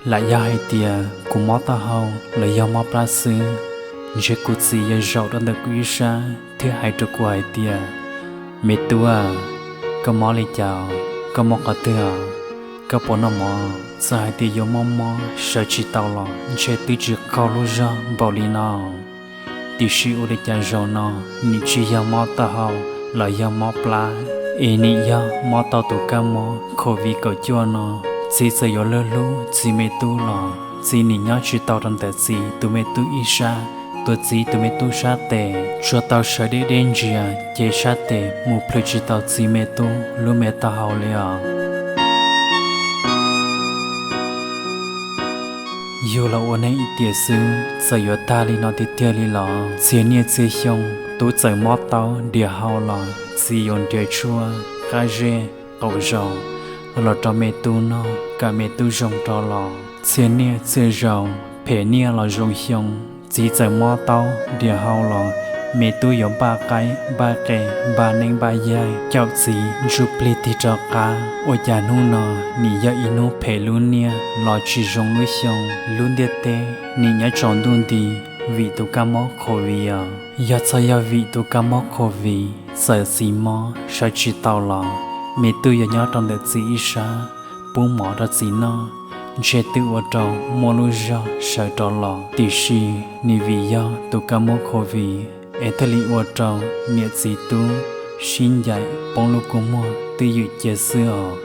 Lam yog hais tias kuv mob taub hau los yog mob plab xwb, ntshe kuv txiv yuav zaum rau ntawm kuv ib sab thiab hais rau kuv hais tias, Me tub, koj mob li cas? Koj mob qhov twg? Koj puas noj mov? Txawm hais tias yuav mob mob sawv tsis tau los ntshe twb tsis qaug lub zog npaum li no. Tiam sis ua li cas zaum no nim tsis yog mob taub hau los yog mob plab, es nim yog mob tau tus kab mob COVID kaum cuaj no. Txiv txawm yuav luag hlub txiv me tub los txiv nim nyob tsis tau rau ntawm txiv tus me tub ib sab. Tuav txiv tus me tub sab tes, tsuas tau sawv deb deb ntsia, ces sab tes mus plhws tsis tau txiv me tub lub me taub hau li os. Yug los ua neeg ib tiam xwb txawm yuav tag li no tiag tiag li los? Txhia niaj txhia xyoo tub txawm mob taub diav hau los txiv yuav nrhiav tshuaj, qab zej, qaum zaus los rau me tub noj kom me tub zoo rov los. Txhia niaj txhia zaus, phem niaj los zoo xyoo, txiv txawm mob taub diav hau los me tub yuav npaj qaib npaj qe, npaj neeb npaj yaig caum txiv ntsuj plig tig rov qab. Ua cas hnub no nim yog ib hnub phem lub niaj los tsis zoo lub xyoo? Lub ntiaj teb nim nyob tsaus ntuj nti vim tus kab mob COVID os. Yog txhob yog vim tus kab mob COVID txawm txiv mob sawv tsis tau los me tub yuav nyob rau ntawm txiv ib sab, pub mov rau txiv noj, ntshe twb ua rau muaj lub zog sawv rov los. Tiam sis nim vim yog tus kab mob COVID es thiaj li ua rau niam txiv tub sib ncaim poob lub kua muag twj ywm cia xwb os.